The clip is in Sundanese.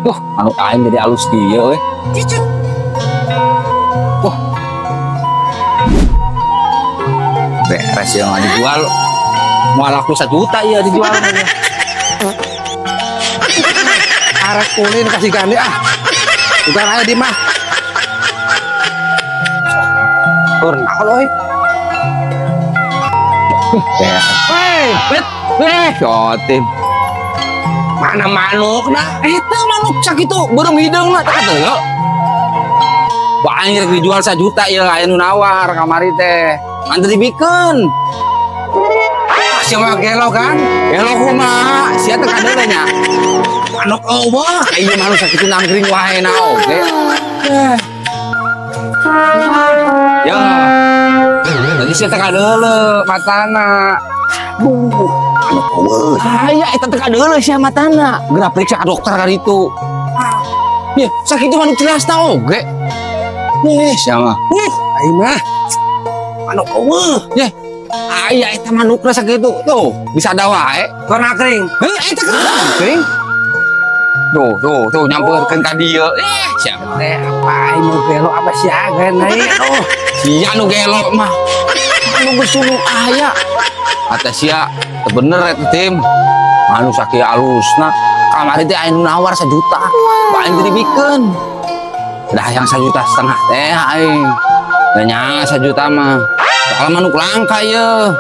Wah, manuk aing jadi alus kieu euy. Wah. Beres ya mah dijual. Moal laku 1 juta ya dijual. Arek ulin kasih gande ah. Bukan aya di mah. Tur naon euy? Beres. Hei, Bet, eh, sotim. Mana manuk nah? Eta manuk sakitu beureum hideungna tah teu. Wah, aing rek dijual 1 juta ya, aya nu nawar kamari teh. Ngan teu dibikeun. Ah, sia mah gelo kan? Gelo kumaha? Sia teh kadeuleu nya. Manuk euweuh. Iya, manuk sakitu nangkring wae na oge. Eh. Ya. Tadi sia teh kadeuleu matana. Duh, manuk euweuh. Aya eta teh kadeuleu sia matana. Geura periksa ka dokter ka ditu. Ya, sakitu manuk jelas ta oge. Eh, sia mah. Aing mah. Manuk euweuh. Ya, aya eta manukna sakitu. Tuh, bisa ada wae. Keur nangkring. Heuh, eta keur nangkring. Tuh, tuh, tuh nyamperkeun ka dieu. Eh, sia mah. Teh apa aing mau gelo apa sia gen euy? Aduh. Sia nu gelo mah. Anu geus sulung aya. Kata sia teu bener eta tim. Anu sakieu alusna. Kamari teh aya nu nawar 1 juta. Wah, aing teu dibikeun. Dah yang 1,5 juta teh aing. Da nya 1 juta mah. Soalnya manuk langka ye.